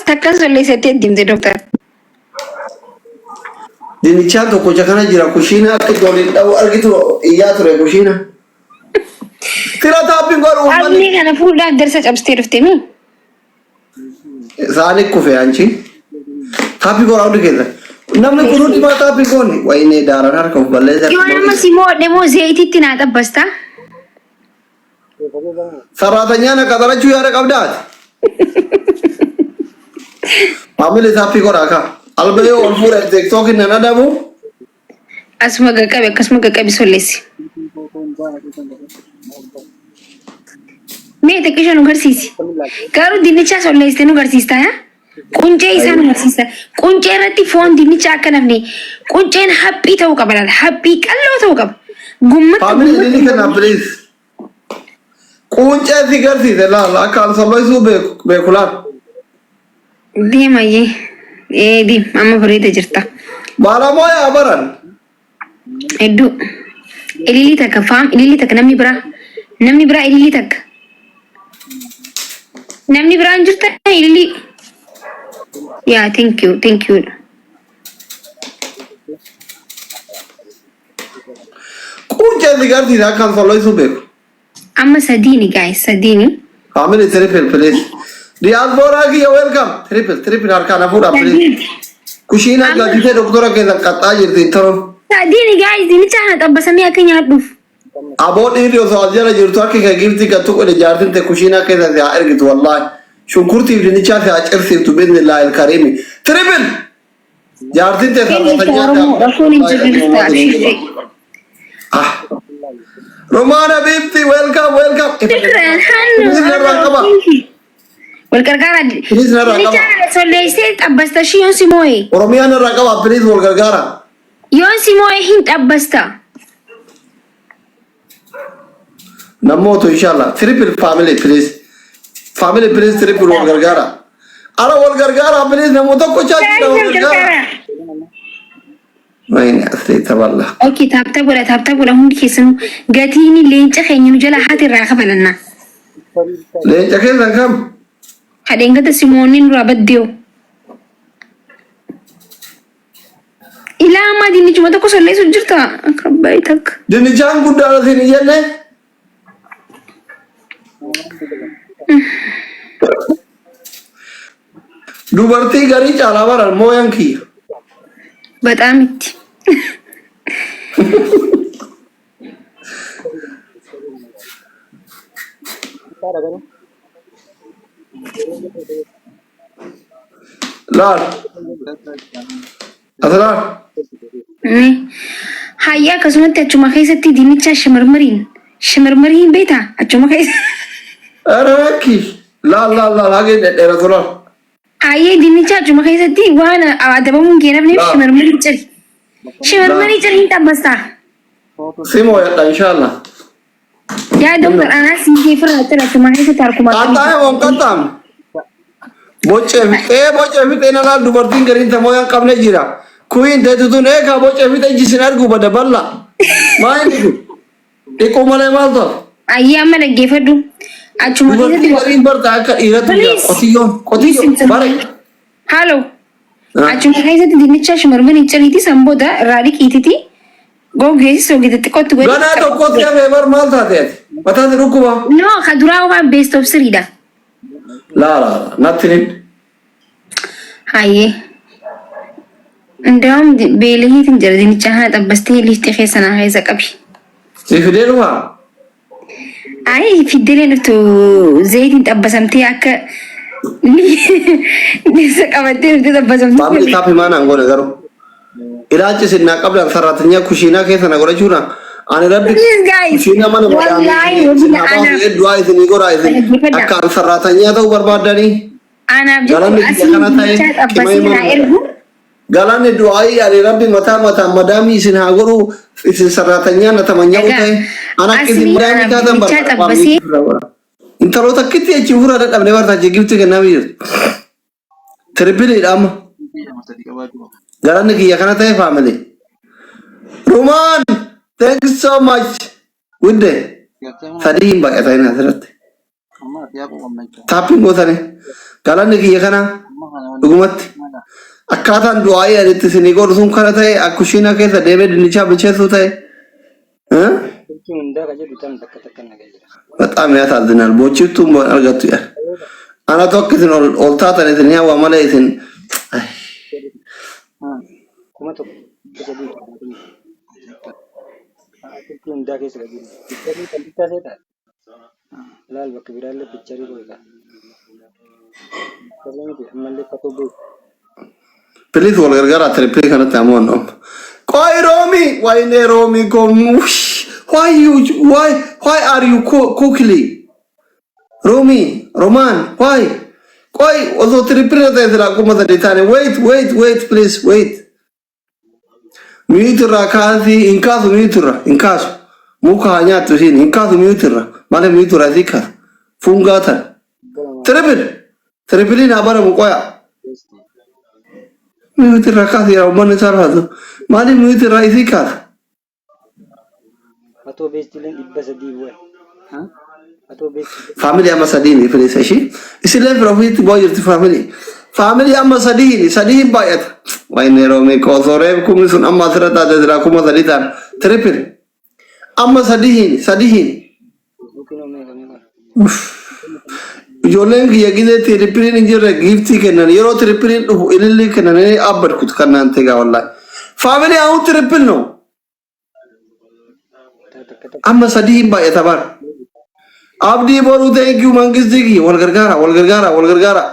Takka solleessettee deemte doktar. Dinnichaan tokkocha kana jira kushiina akka ijoolleen dhabu argitu iyyaa ture kushiina. Tira taappiin godhu uummanni. Qabnii kana fuudhaan darsa cabsitee dhufte mi? Isaani kufe anchi. Taappii godhaa hundi keessa. Namni kun hundi maa taappii goonni? Wayinee daaraan harka of balleessa. Yoo nama si moodhe moo zayititti naa xabbasta? Saraatanyaa na qaxarachuu yaada qabdaati. Maamilli taappii godhaa kaa. Albee ol fuudhe tiktookiin nan adabu. Asuma qaqqabi akkasuma qaqqabi solleessi. Mee xiqqisha nu garsiisi. Garuu dinnichaa solleessite nu garsiista yaa? Quncee isaa nu garsiista. Quncee irratti foon dinnichaa akka nafne qunceen haphii ta'uu qaba laala. Haphii qalloo ta'uu qaba. Gummatta Faamilii gummatta ililii kennaa please. Quncee si garsiise laala akka an solloisuu beeku beeku laal. Deemayyee. Ee deem amma bareeda jirta. Baalamoo yaa baran. Hedduu. Ililii takka faam ililii takka namni biraa. Namni biraa ililii takka. Namni biraa hin jirta ililii. Yaa thank you thank you. Quncee si garsiise akka an solloisuu beeku. Amma sadiini guys sadiini. Family triple please. Diaspora kiyya welcome. Triple triple harkaan hafuudha please. Sadiini. Kushiina Amma galchitee doktora keessan qaxxaa jirti intaloon. sadiini guys dinnicha kana xabbasamee akka nyaadhuuf. Aboo dhiirri osoo as jala jirtu harki kee giiftii kan tuqu jaartin te kushiinaa keessa si haa ergitu wallaahi. Shunkurtiif dinnichaa si haa cirsiiftu biiznillaahi ilkariimi. Triple! Jaartin tee Kenni sarbatanyaa Oromoo rakkoon hin jirre jirta abshirri. Ah. Romaana Bibti welcome welcome. Shukran hannu. Please narraa qaba. Wal gargaara. Please narraa qaba. Dinnicha solleessee xabbasta ishii yoon si moo'e. Oromiyaa narraa qaba please wal gargaara. Yoon si moo'e hin xabbasta. Namootu inshallah. Triple family please. Family please triple wal gargaara. Ara wal gargaara please namoota tokko chaachisa wal Wal gargaara. gargaara. Wayne asli taballa. Okay, taaptaa godha taaptaa godha hundi keessanuu gatiin leenca keenya nu jala haati irraa kafalanna. Leenca keessan kam? Hadheen gata simoonni nurraa baddee. Ilaa ammaa dinnichuma tokko solleessu jirta. Akka baay'ee takka. Dinnichaan guddaadha siin hin jenne? Dubartii garii caalaa baran mooyan kiyya. Baxaam itti. Laal. As laal. Ni. Hayya akkasumatti achuma keessatti dinnicha shimarmariin shimarmariin beektaa achuma keessa. Ara rakki. Laal laal laal hagee dhedheeratu laal. Hayyee dinnicha achuma keessatti waan adabamuun kee nafneef Laal. shimarmarii ciri. Shimarmarii Laal. ciri hin xabbastaa. Si mooyadha inshallah. Yaa doktar anaa siin kee firraa cira achuma keessatti harkuma Qaxxaame moo hin qaxxaamne? Boccee fixee boccee fixee na laal dubartiin gariin ta mooyaa hin qabne jira. Kuyiin teetu tun eegaa boccee fixee iji sin argu bada balla. Maa inni kun? Dhiquu malee maal ta'a? Ayyee amma dhaggeeffadhu. Achuma Dubartiin keessatti gariin barta akka dhiiratu jira. Please. Qotiyyoon qotiyyoo Listen to me. bare. Halo. Ah. Achuma keessatti dinnicha shimarmarii ciriiti san booda irraa dhiqiititi goggeessi soogidda xiqqootti godhi. Ganaa tokkotti hafee bar maal taate ati? Mataan si dhukkuba? No, ka duraa waan best of threedha. Laa laa laa natti nin. Hayyee. Indaawum beelahiitiin jira dinnicha kana xabbastee liiftii keessa naa keessa qabi. Si fidee dhufaa? Ayi fiddeleen dhuftu zayitiin xabbasamtee akka nisa qabattee dhuftee xabbasamtee. Faamilii taappii maa naan goone garuu. Ilaalchi isin naa qabdan saraatinyaa kushiinaa keessa na godhachuudha. Ani rabbi Please guys. kushiinaa mana Wallaahi madaamii isin haa wallaahi baasu anaaf. du'aa isinii godhaa isin Dhaggeeffadhaa. akka an saraatinyaa ta'uu barbaaddanii. Anaaf jechuun Galanni kiyya asii kana ta'e dinnichaa qimee xabbasee naa mana ergu. Galanni du'aayii ani rabbi mataa mataan madaamii isin haa godhu isin saraatinyaa na tamanya'uu Dhagaa. ta'e an akka isin Asii madaamii anaaf taatan dinnichaa barbaada. xabbasee Intaloo takkitti achi fuula dadhabne barta achi gifti kennaa jirti. Tiripiliidha amma. Galanni kiyya kana ta'e faamili. Rumaan thank you so much. Wudde sadii hin baay'ata inni asirratti. Taappiin gootani. Galanni kiyya kana. Dhugumatti. Akkaataan du'aa'ii ani itti isinii godhu sun kana ta'e akka kushiinaa keessa deemee dinnichaa bilcheessuu ta'e. Eh? በጣም ያሳዝናል። Boochiftuun bo'aan argattu jedha. Anatu akka isin ol ol taatan isin hawwa malee isin Please wal gargaaraa triple kanatti ammoo amma. Qoy Roomi wayne Roomi kom why you why are you quickly Roomi Roman why? Qoy osoo triple ta'e silaa 3000 taane. Wait, wait, wait, please wait. Mute irraa kaasii. Hin kaasu, mute irraa hin kaasu. Muka haa nyaattu isiin. Hin kaasu mute irraa malee, mute irraa isii kaasa fungaa tan. Triple, tripleiin haa baramu. Qoya, mute irraa kaasi. Yaa uummanni saalfatu, maaliif mute irraa isii kaasa? Atoo beestileen 300 bu'e. Atoo beestileen. Family, amma sadiini, please. Ishii isillee fira ofiitti bu'aa jirti. Family, family, amma sadiini, sadiin baay'ata. Wayne Roomii osoo reef kumni sun amma asirra taate silaa 3000 ta'an. Triple amma sadiin, sadiin. Facebookiin hoo meeqa meeqa? Ijoolleen kiyya gizee tripleiin hin jirre giftii kennan. Yeroo tripleiin dhufu ilillii kennanii abbadkut kannaan tegaa. Wallahi family, አሁን triple ነው። Takka takka. Amma sadiin baay'ata bara. Abdii Boruu, thank you. Mangistii kiyya, wal gargaara, wal gargaara, wal gargaara.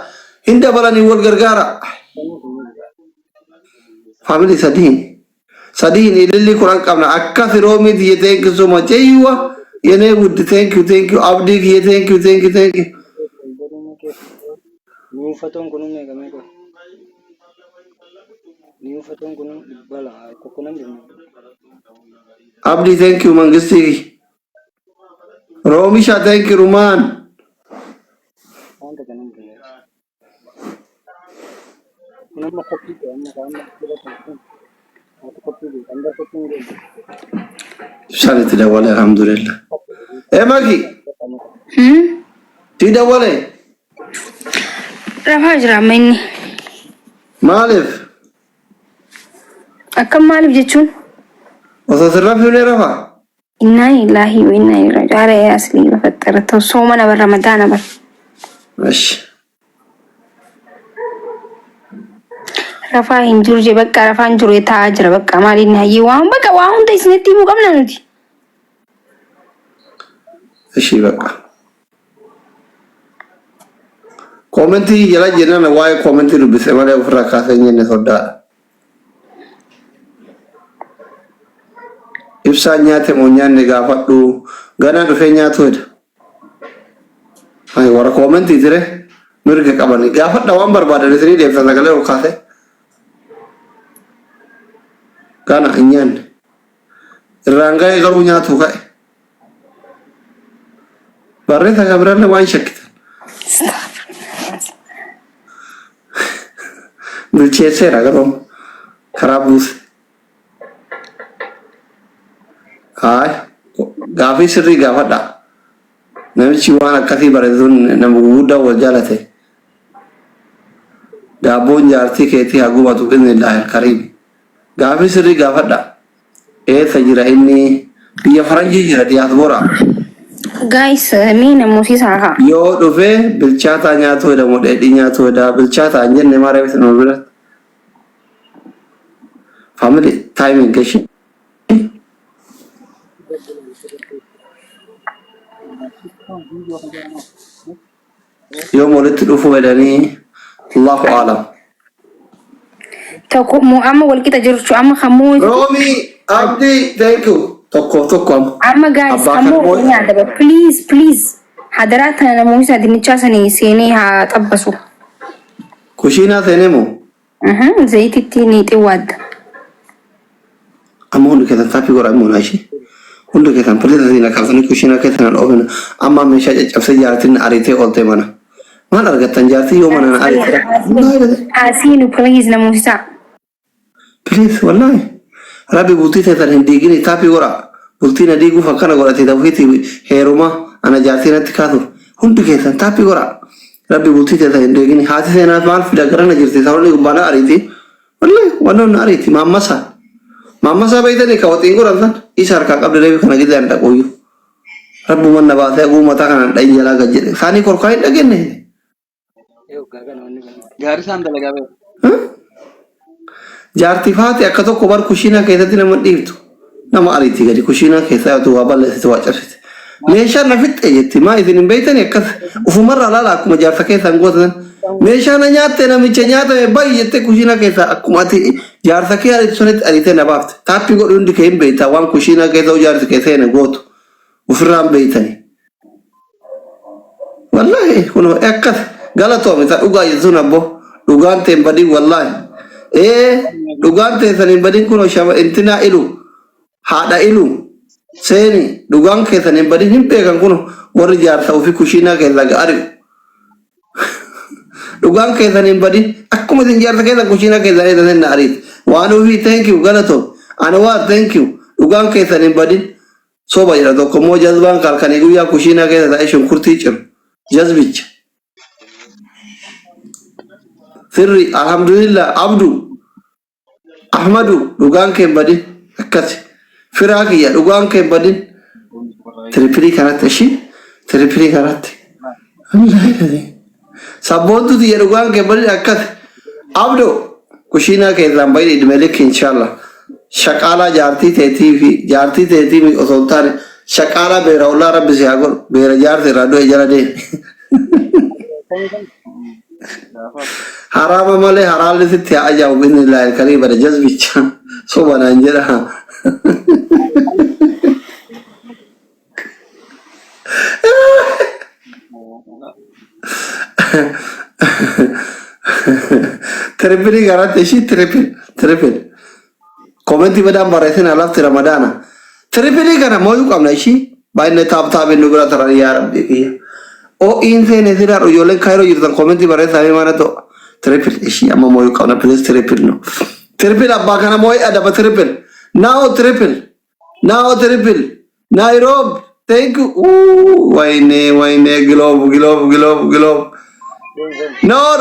Hin dabalanii, wal gargaara. Family, sadiin, sadiin ilillii 10 qabna. Akka firoomii tiyya, thank you so much. Eeywa የኔ ውድ, thank you, thank you. Abdii kiyya, thank you, thank you, thank you. Ni uffatoon kun meeqa meeqa? Ni uffatoon kun 200 tokko nan jirne. Abdii, thank you. Mangistii kiyya, Roomisha, thank you. Rumaan. Waan takka nan jirne. Kun amma koppii ta'e, amma amma kun. Ati koppii ta'e kan bar koppii hin godhu. Ibsaan itti dawwale, alhamdulillah. Ee Maki, si dawwale. Rafaa jira amma inni. Maaliif? Akkam maaliif jechuun? Osoo sirra fiinee rafaa. Innaa lillaahi wa innaa ilaihi raaji'uun. Haara yaa aslii bafaxxara ta'u soomana bar, ramadaana bar. እሺ. Rafaa hin jiru jee, bakka rafaa hin jiru taa'aa jira, bakka maaliin hayyee waan bakka waa hunda isinitti himuu qabna nuti. እሺ በቃ. Commentii jala jennaan waa'ee commentii dubbise malee ofirraa kaasee hin jenne, soddaadha. Ibsaan nyaate moo nyaanne gaafadhu, gana dhufee nyaatu heda. Ay, warra commentii ture mirga qabani gaafadha, waan barbaadan isinii deemsa sagalee ol kaasee. Gana hin nyaanne. Irraan ga'ee garuu nyaatu ka'e. Barreessa kan biraallee waan shakkitan. Bilcheesseera garuu karaa buuse. Haay, gaafii sirrii gaafadha. Namichi waan akkasii barreessuun nama gurguddaa wal jaalate. Daabboon jaartii keetii haa gubatu bi'idhnillaahi alkariim. Gaafii sirrii gaafadha. Eessa jira inni? Biyya faranjii jira, diyaasbooraa. Guys, mee namoota haa. Yoo dhufe bilchaataa nyaatu jedhamu, dheedhii nyaatu jedha. Bilchaataa hin jenne maara isin bira. Family, timing gashi. Yoom walitti dhufu jedhanii, Allahu aalam. Tokko moo amma wal qixa jiru jechuudha. Amma kammoo Roomi Abdii, thank you. Tokkoof tokko amma. Amma guys Abbaa kan kammoo moo'e. nyaata ba, please, please, hadaraa tana namoota dinnichaa sanii seenee haa xabbasu. Kushiinaa seenee moo? Zayititti ni xiwwaadda. Amma hundi keessan tap godhaa immoo ishee. Hundi keessan please asiin kaasanii kushiinaa keessa na dhoofina. Amma meeshaa caccabsee jaartiin ariitee oolte mana. Maal argattan jaartii yoo mana na ariite? Asiinu please namoota. Please, wallahi. Rabbi bultii teessan hin diigini, tap godhaa. Bultii na diiguuf akkana godhate, ofiitii heeruma ana jaartii natti kaasuuf. Hundi keessan tap godhaa. Rabbi bultii teessan hin deegini. Haati seenaa maal fida garana jirti. Sababni gubbaa na ariiti. Wallahi wannoon na ariiti. Maammasaa. Maammasaa beeytanii ka waxiin godhan san isa harkaa qabde reebi kana gizee an dhaquuyyu. Rabbuman na baasee haguu mataa kanaan dhayin jalaa gad jedhe. Saanii korkaa hin dhagenne. Gaarii isaan dalagaa beeku. Jaartii faati akka tokko bar kushiinaa keessatti nama dhiiftu. Nama ariitii gadi kushiinaa keessaa yoo waa balleessite waa cabsite. Meeshaan na fixxe jetti maa isin hin beektani akkas ufumarraa laala akkuma jaarsa keessaan gootan. Meeshaa na nyaatte namicha nyaatame bayi jettee kushiinaa keessaa akkuma ati jaarsa kee ariitu sanitti ariitee na baafte. Taappii godhu hundi kee hin beektaa waan kushiinaa keessa jaarsi kee seene gootu ofirraa hin beektani. Wallahi kun akkas galatoomi ta dhugaa jettu sun abbo dhugaan tee hin badin wallahi. Ee dhugaan teessan hin badin kun shama intinaa ilu haadha ilu seeni dhugaan keessan hin badin hin beekan kun warri jaarsa ofii kushiinaa keessaa ari'u. Dhugaan keessan hin badin akkuma isin jaarsa keessan kushiinaa keessan eessan hin ariit. Waan ofii thank you galatoom. Anwaar thank you dhugaan keessan hin badin. Soba jedha tokko immoo jazbaan halkanii guyyaa kushiinaa keessa taa'ee shunkurtii ciru. Jazbicha. Sirri alhamdulillah abdu ahmadu dhugaan kee hin badin akkasi. Firaa kiyya dhugaan kee hin badin. Tiripirii kanatti ishii tiripirii kanatti. Sabboontu tiyya dhugaan kee badin akkasi. Abdo kushiinaa keessaan bahin idime likki inshallah. Shaqaalaa jaartii teetii fi jaartii teetii mi osoo hin taane shaqaalaa beera ollaa rabbi si haa godhu beera jaarsi irraa du'e jala deemi. Haraama malee haraalli sitti haa ajaa'ibu bi'idhnillaahi alkarii bada jazbicha soba naan jedha. Triple garatti ishii triple triple. Komentii badaan barreessina lafti ramadaana. Triple kana mooyuu qabna ishii baay'inne taap taapin nu bira taran yaa rabbi kiyya. Oo'iin seene sidaa ijoolleen kaayiroo jirtan komentii barreessaa fi mana ta'u. Triple ishii amma mooyuu qabna please triple no. Triple abbaa kana moo'ee adaba triple. Now triple. Now triple. Nairobi. Thank you. Ooh, wayne wayne glove glove glove glove. Noor.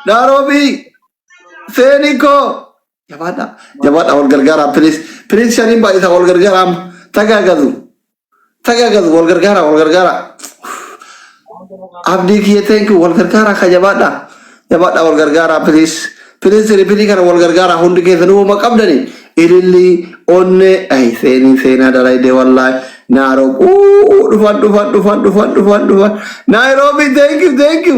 Nairobi. Seeniko. Jabaadha. Jabaadha wal gargaaraa please. Please shaniin baay'isa wal gargaaraa amma. Tagaagazu. Tagaagazu wal gargaaraa wal gargaaraa. Abdii kiyya thank you wal gargaaraa ka jabaadha. Jabaadha wal gargaaraa please. Please triple kana wal gargaaraa hundi keessanuu homa qabdani. Ililli onne ay seenii seenaa dalayde wallahi. Naaroob uu dhufan dhufan dhufan dhufan dhufan dhufan. Nairobi thank you thank you.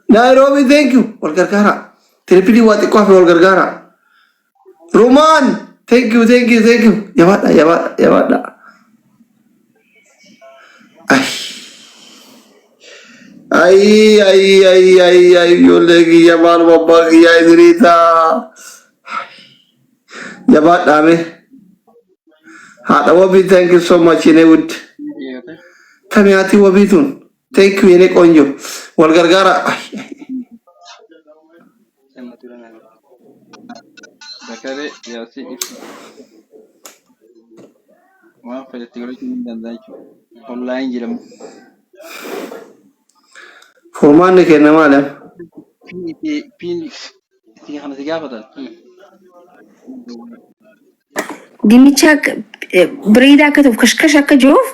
Nairobi thank you wal gargaaraa. Triple waa xiqqoo hafe wal gargaaraa. Rumaan thank you thank you thank you jabaadha jabaadha jabaadha. Ay. Ay ay ay ay ay ijoollee kiyya maaluma abbaa kiyyaa isinii ta'a. Jabaadhaa mee. Haadha wabii thank you so much yene wud. Tami haati wabii tun thank you yene qonjo. Wal gargaara. Ay, ay. Bakaree Yaasiin ibsa. Waan fedhetti godhachuu ni danda'a jechuudha. Online jedhamu. Furmaanni kenna maali? Pin itti pin itti kana si gaafatan. Dinnicha akka bareedaa akka ta'uuf kashkash akka jiruuf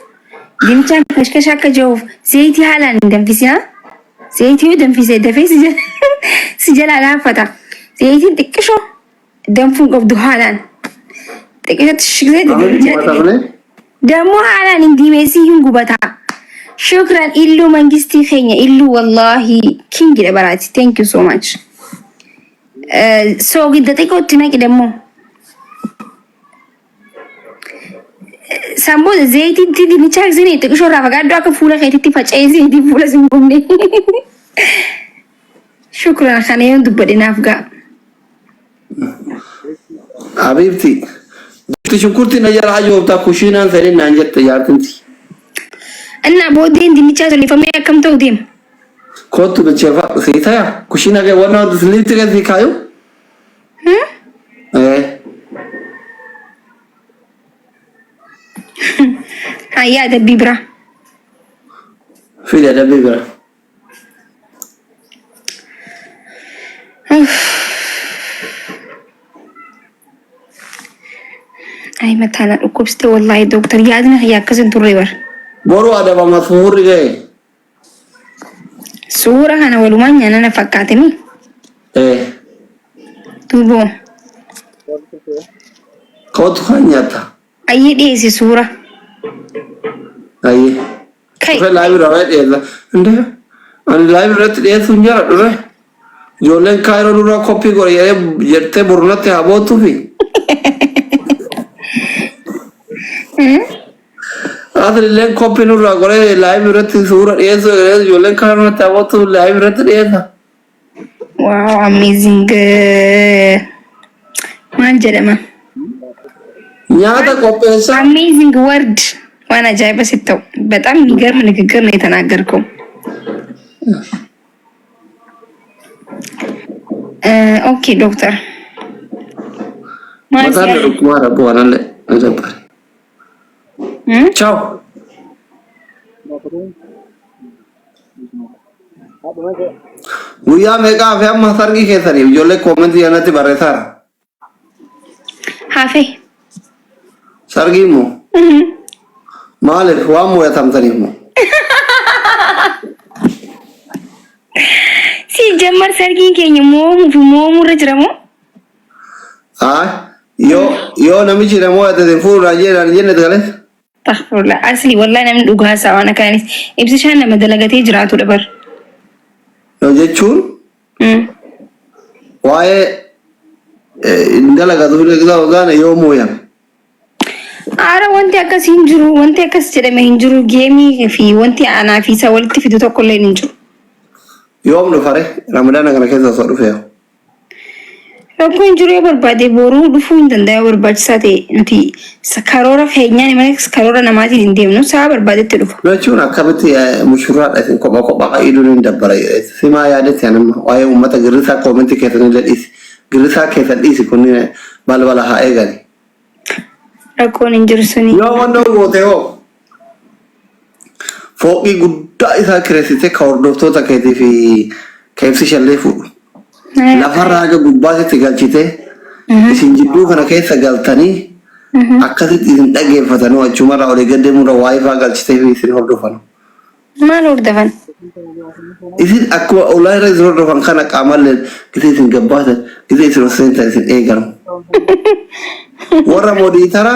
dinnichaan kashkash akka jiruuf zayitii haalaan hin danfisinaa. Zayitii yoo danfise dafee si jala si jalaa laaffata. Zayitiin xiqqishoo danfuu hin qabdu haalaan. Xiqqishatti shiksee Gubatamne. Dammoo haalaan hin diimeessii hin gubata. Shukran illuu mangistii keenya illuu wallaahi kingidha baraati. Thank you so much. Soogidda xiqqootti naqi dammoo. San booda zayitiitti dinnichaa isin xiqqishoo irraa fagaadhu akka fuula keetitti faca'ee zayitiin fuula sin gubne. Shukran kana yoon dubbadhe naaf ga'a. Habiibti. Shunkurtii na jala ajoobtaa kushiinaan seenin naan jette jaartinti. Innaa booddeen dinnichaa tolfamee akkam ta'u deema. Kottu bilcheeffadhu sii taya. Kushiina kee wanna liifti kee sii kaayu. Ee. Hayyaa dabbii biraa. Fidi adabbii bira. Ay mataa na dhukkubsite wallaahi dooktar yaadni kiyya akkas hin turre bar. Boru adabama suurri ga'e. Suura kana walumaan nyaanna na fakkaatemi. Eh. Duuboo. Kootu kan nyaata. Ayyee dhiyeessi suura. Ayyee. Kai. Dhufe live irraa dhiyeessa. Indee ani live irratti dhiyeessuu hin jaaladhu re. Ijoolleen kaayiroo nurraa koppii godhe jedhee jettee borunatti haa boottuufi. Asli illeen koppii nurraa godhee live irratti suura dhiyeessuu eegalee ijoolleen kaayiroo natti haa boottu live irratti dhiyeessa. Wow, amazing. Maal jedhama? Nyaata qopheessaa. Amazing word. waan ajaa'iba sitti ta'u. በጣም የሚገርም ንግግር ነው የተናገርከው። Okay ዶክተር maal Mataan na dhukkubaa rabboo kanallee na dabbare. Ciao. Guyyaa meeqaa fi amma sargii keessaniif ijoollee koomentii kanatti barreessaara. Hafe. Sargii immoo maaliif waan mo'atamtaniif moo? ሲጀመር sargiin keenya mo'amuu fi mo'amuu irra jira moo? Haa yoo namichi na mo'ate sin fuudhaan jedhaan jenne galee. Astaghfirullah. Asli wallahi namni dhugaa isaa waan akkanaanis ibsishaan nama dalagatee jiraatudha bar. Yoo jechuun waa'ee hin dalagatu fi yoo mooyame. Aara wanti akkas hin jiru, wanti akkas jedhame hin jiru, geemii fi wanti anaa fi isa walitti fidu tokko illee hin jiru. Yoom dhufare ramadaana kana keessa osoo dhufe yoo. Rakkoo hin jiru, yoo barbaade boruu dhufuu hin danda'a, yoo barbaachisaa ta'e nuti karoora keenyaan malee karoora namaatiin hin deemnu, sa'a barbaadetti dhufa. Jechuun akkamitti mushurraadha isin kophaa kophaa iduun hin dabbara simaa yaadetti anamma waa'ee uummata girrisaa koomentii keessan illee dhiisi girrisaa keessan dhiisi kunniin balbala haa eegani. Rakkoon hin jiru suni. Yoo wannoo goote hoo fooqii guddaa isaa kireessite ka hordoftoota keetii fi keebsi shallee fuudhu. Lafarraa haga gubbaatti galchite isin jidduu kana keessa galtanii akkasitti isin dhageeffatanii achumarraa olii gad deemuurra waayifaa galchitee fi isin hordofan. Maal hordofan? Isin akkuma ulaa irra isin hordofan kana qaamallee gisee isin gabbaatan gisee isin ol seentan isin eegalu. Warra moderator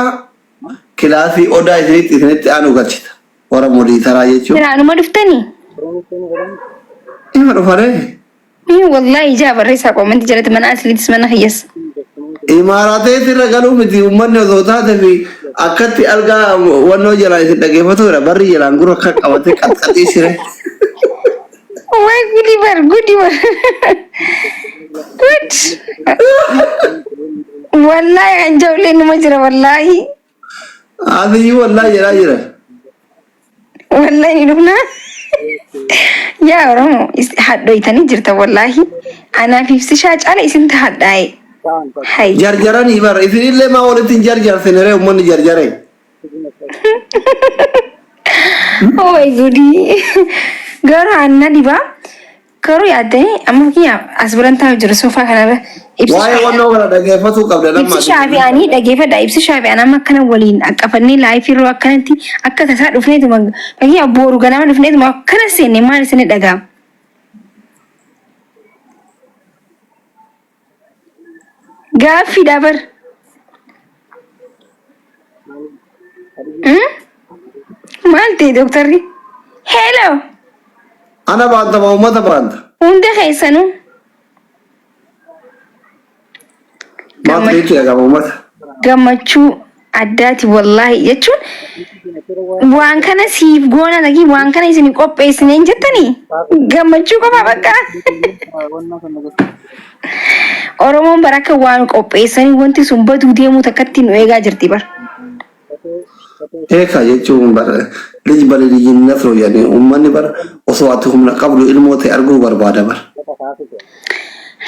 kilaasii odaa isinitti aanu galchita. Warra moderator jechuun. Biraanuma dhuftanii? Ima dhufaree. Wallahi ijaa barreessaa koomentii jalatti mana asliitis mana kiyyas. Imaaraatee irra galuu miti uummanni osoo taate fi akkatti algaa wannoo jalaan isin dhageeffatu barri jalaan gurra akka qabatee qaxqaxii sire. Waay gudi bar gudi bar. Gud. Wallahi kan jawlee numa jira wallahi. Asiyyuu wallahi jedhaa jira. Wallahi ni dhufna. Yaa Oromoo hadhoytanii jirta wallahi. Anaaf ibsishaa caala isinta hadhaa'e. Hay. Jarjaranii bara isinillee maa walitti hin jarjarsine ree uummanni jarjaree. Oh my goodie. Garuu anna dhibaa. Garuu yaaddanii amma fakkeenyaaf as biran taa'u jira soofaa kanarra. Waa'ee wannoo kana dhageeffatuu qabda nama. Ibsishaa fi ani dhageeffadha. Ibsishaa fi ani amma akkana waliin aqafannee live yeroo akkanatti akka tasaa dhufneetuma fakkeenyaaf booru ganama dhufneetuma akkana seenne maal isin dhaga'ama? Gaaffiidha bar. Maal ta'e dooktarri? Hello. Ana baanta maa uummata baanta? Hunda keessanuu. Maaltu itti dhagama uummata? Gammachuu addaati wallaahi jechuun waan kana siif goona lagi waan kana isin qopheessineen jettanii gammachuu qofa bakka. Oromoon bara akka waan qopheessanii wanti sun baduu deemuu takkatti nu eegaa jirti bara. Eeka jechuun bara lij bali lijinna jedhanii uummanni bara osoo ati humna qabdu ilmoo ta'e arguu barbaada bara.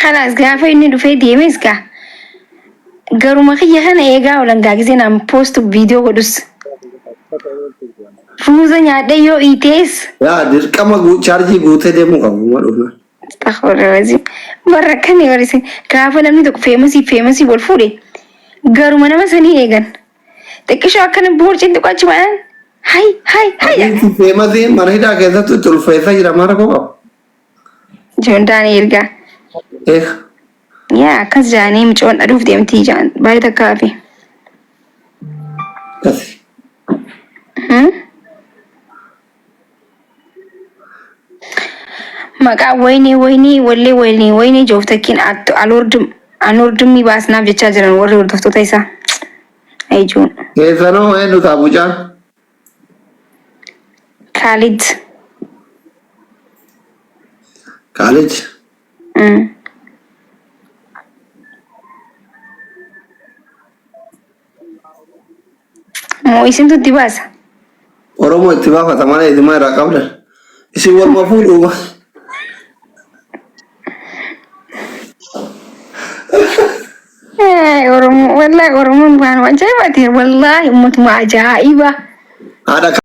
Kanaas gaafa inni dhufee deemes gaa garuma kiyya kana eegaa oolan gaa gisee naan post viidiyoo godhus. Ruuza nyaadhee yoo iitees. Yaa dirqama chaarjii guutee deemuu qabu ma dhufna. Astaghfirullahalazim. Warra akkami warri isin gaafa namni tokko feemasii feemasii wal fuudhe garuma nama sanii eegan. Xiqqishoo akkana boorciin xiqqoo achi baanaan hay hay hay jedha. Abiitti feemasii mana hidhaa keessatti itti ulfeessaa jira maal rakkoo qaba? Joon Daani'el gaa. Eega. Yaa akkas jaanii micoon dhaluuf deemtii jaan baay'ee takka hafe. Akkasi. Maqaa waynee waynee wallee waynee waynee jooftakkiin aloordummii baasnaaf jechaa jiran warri hordoftoota isaa. Ayijuun. Keessanoo eenyu ta'a mucaan? Kaalid. Kaalid. Moo isintu itti baasa? Oromoo itti baafata malee isin irraa qabdan. Isin waluma fuudhu. Oromoo wallaahi Oromoon waan ajaa'ibaati wallaahi ummatuma ajaa'iba. Haadha.